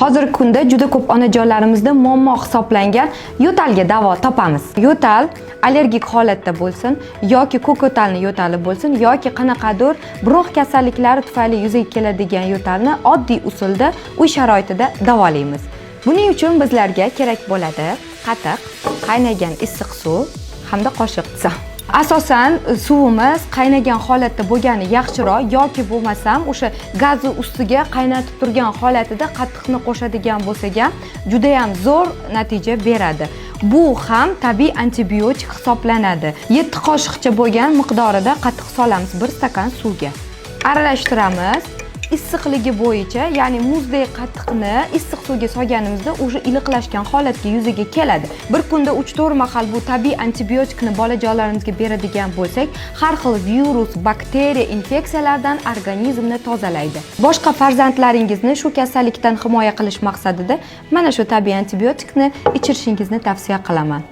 Hozirgi kunda juda ko'p onajonlarimizda muammo hisoblangan yo'talga davo topamiz. Yo'tal allergik holatda bo'lsin yoki ko'k yo'talni yo'tali bo'lsin yoki qanaqadir bronx kasalliklari tufayli yuzaga keladigan yo'talni oddiy usulda uy sharoitida davolaymiz. Buning uchun bizlarga kerak bo'ladi qatiq, qaynagan issiq suv hamda qoshiqcha. Asosan suvimiz qaynagan holatda bo'lgani yaxshiroq yoki bo'lmasam o'sha gazi ustiga qaynatib turgan holatida qatiqni qo'shadigan bo'lsak ham judayam zo'r natija beradi. Bu ham tabiiy antibiotik hisoblanadi. 7 qoshiqcha bo'lgan miqdorida qatiq solamiz 1 stakan suvga. Aralashtiramiz. Issiqligi bo'yicha, ya'ni muzdek qatiqni issiq suvga solganimizda уже iliqlashgan holatga yuzaga keladi. Bir kunda 3-4 mahal bu tabiiy antibiotikni bolajonlarimizga beradigan bo'lsak, har xil virus, bakteriya infeksiyalardan organizmni tozalaydi. Boshqa farzandlaringizni shu kasallikdan himoya qilish maqsadida mana shu tabiiy antibiotikni ichirishingizni tavsiya qilaman.